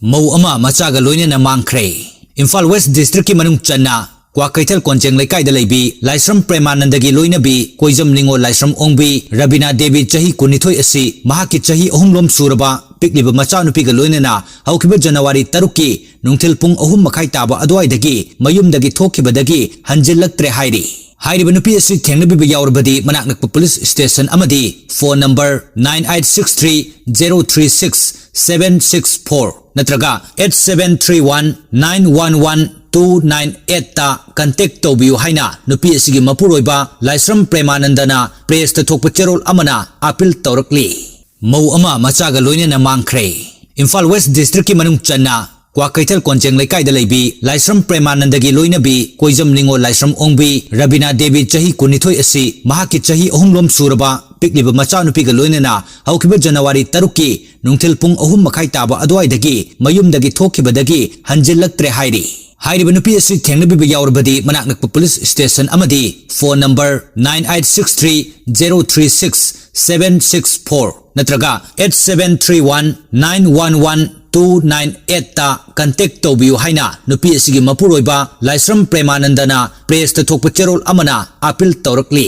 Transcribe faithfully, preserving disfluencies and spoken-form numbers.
ꯃꯧ ꯑꯃ ꯃꯆꯥꯒ ꯂꯣꯏꯅꯅ ꯃꯥꯡꯈ꯭ꯔꯦ꯫ ꯏꯝꯐꯥꯜ ꯋꯦꯁ ꯗꯤꯁꯇ꯭ꯔꯤꯛꯀꯤ ꯃꯅꯨꯡ ꯆꯟꯅ ꯀ꯭ꯋꯥꯀꯩꯊꯦꯜ ꯀꯣꯟꯖꯦꯡ ꯂꯩꯀꯥꯏꯗ ꯂꯩꯕꯤ ꯂꯥꯏꯁ꯭ꯔꯝ ꯄ꯭ꯔꯦꯃꯥꯅꯟꯗꯒꯤ ꯂꯣꯏꯅꯕꯤ ꯀꯣꯏꯖꯝ ꯅꯤꯉꯣꯜ ꯂꯥꯏꯁ꯭ꯔꯝ ꯑꯣꯡꯕꯤ ꯔꯕꯤꯅꯥ ꯗꯦꯕꯤ ꯆꯍꯤ ꯀꯨꯟꯅꯤꯊꯣꯏ ꯑꯁꯤ ꯃꯍꯥꯛꯀꯤ ꯆꯍꯤ ꯑꯍꯨꯝꯂꯣꯝ ꯁꯨꯔꯕ ꯄꯤꯛꯂꯤꯕ ꯃꯆꯥꯅꯨꯄꯤꯒ ꯂꯣꯏꯅꯅ ꯍꯧꯈꯤꯕ ꯖꯅꯋꯥꯔꯤ ꯇꯔꯨꯛꯀꯤ ꯅꯨꯡꯊꯤꯜ ꯄꯨꯡ ꯑꯍꯨꯝ ꯃꯈꯥꯏ ꯇꯥꯕ ꯑꯗꯨꯋꯥꯏꯗꯒꯤ ꯃꯌꯨꯝꯗꯒꯤ ꯊꯣꯛꯈꯤꯕꯗꯒꯤ ꯍꯟꯖꯤꯜꯂꯛꯇ꯭ꯔꯦ ꯍꯥꯏꯔꯤ꯫ ꯍꯥꯏꯔꯤꯕ ꯅꯨꯄꯤ ꯑꯁꯤ ꯊꯦꯡꯅꯕꯤꯕ ꯌꯥꯎꯔꯕꯗꯤ ꯃꯅꯥꯛ ꯅꯛꯄ ꯄꯨꯂꯤꯁ ꯁ꯭ꯇꯦꯁꯟ ꯑꯃꯗꯤ phone number nine eight six three zero three six seven six four ꯅꯠꯇ꯭ꯔꯒ eight seven three one nine one one two nine eight ꯇ ꯀꯟꯇꯦꯛ ꯇꯧꯕꯤꯌꯨ ꯍꯥꯏꯅ ꯅꯨꯄꯤ ꯑꯁꯤꯒꯤ ꯃꯄꯨꯔꯣꯏꯕ ꯂꯥꯏꯁ꯭ꯔꯝ ꯄ꯭ꯔꯦꯃꯥꯅꯟꯗꯅ ꯄ꯭ꯔꯦꯁꯇ ꯊꯣꯛꯄ ꯆꯦꯔꯣꯜ ꯑꯃꯅ ꯑꯥꯄꯤꯜ ꯇꯧꯔꯛꯂꯤ꯫ ꯃꯧ ꯑꯃ ꯃꯆꯥꯒ ꯂꯣꯏꯅꯅ ꯃꯥꯡꯈ꯭ꯔꯦ꯫ ꯏꯝꯐꯥꯜ ꯋꯦꯁ ꯗꯤꯁꯇ꯭ꯔꯤꯛꯀꯤ ꯃꯅꯨꯡ ꯆꯟꯅ ꯀ꯭ꯋꯥꯀꯩꯊꯦꯜ ꯀꯣꯟꯖꯦꯡ ꯂꯩꯀꯥꯏꯗ ꯂꯩꯕꯤ ꯂꯥꯏꯁ꯭ꯔꯝ ꯄ꯭ꯔꯦꯃꯥꯅꯟꯗꯒꯤ ꯂꯣꯏꯅꯕꯤ ꯀꯣꯏꯖꯝ ꯅꯤꯉꯣꯜ ꯂꯥꯏꯁ꯭ꯔꯝ ꯑꯣꯡꯕꯤ ꯔꯕꯤꯅꯥ ꯗꯦꯕꯤ ꯆꯍꯤ ꯀꯨꯟꯅꯤꯊꯣꯏ ꯑꯁꯤ ꯃꯍꯥꯛꯀꯤ ꯆꯍꯤ ꯑꯍꯨꯝꯂꯣꯝ ꯁꯨꯔꯕ ꯄꯤꯛꯂꯤꯕ ꯃꯆꯥꯅꯨꯄꯤꯒ ꯂꯣꯏꯅꯅ ꯍꯧꯈꯤꯕ ꯖꯅꯋꯥꯔꯤ ꯇꯔꯨꯛꯀꯤ ꯅꯨꯡꯊꯤꯜ ꯄꯨꯡ ꯑꯍꯨꯝ ꯃꯈꯥꯏ ꯇꯥꯕ ꯑꯗꯨꯋꯥꯏꯗꯒꯤ ꯃꯌꯨꯝꯗꯒꯤ ꯊꯣꯛꯈꯤꯕꯗꯒꯤ ꯍꯟꯖꯤꯜꯂꯛꯇ꯭ꯔꯦ ꯍꯥꯏꯔꯤ꯫ ꯍꯥꯏꯔꯤꯕ ꯅꯨꯄꯤ ꯑꯁꯤ ꯊꯦꯡꯅꯕꯤꯕ ꯌꯥꯎꯔꯕꯗꯤ ꯃꯅꯥꯛ ꯅꯛꯄ ꯄꯨꯂꯤꯁ ꯁ꯭ꯇꯦꯁꯟ ꯑꯃꯗꯤ phone number nine eight six three zero three six seven six four ꯅꯠꯇ꯭ꯔꯒ eight seven three one nine one one two nine eight ꯇ ꯀꯟꯇꯦꯛ ꯇꯧꯕꯤꯌꯨ ꯍꯥꯏꯅ ꯅꯨꯄꯤ ꯑꯁꯤꯒꯤ ꯃꯄꯨꯔꯣꯏꯕ ꯂꯥꯏꯁ꯭ꯔꯝ ꯄ꯭ꯔꯦꯃꯥꯅꯟꯗꯅ ꯄ꯭ꯔꯦꯁꯇ ꯊꯣꯛꯄ ꯆꯦꯔꯣꯜ ꯑꯃꯅ ꯑꯥꯄꯤꯜ ꯇꯧꯔꯛꯂꯤ꯫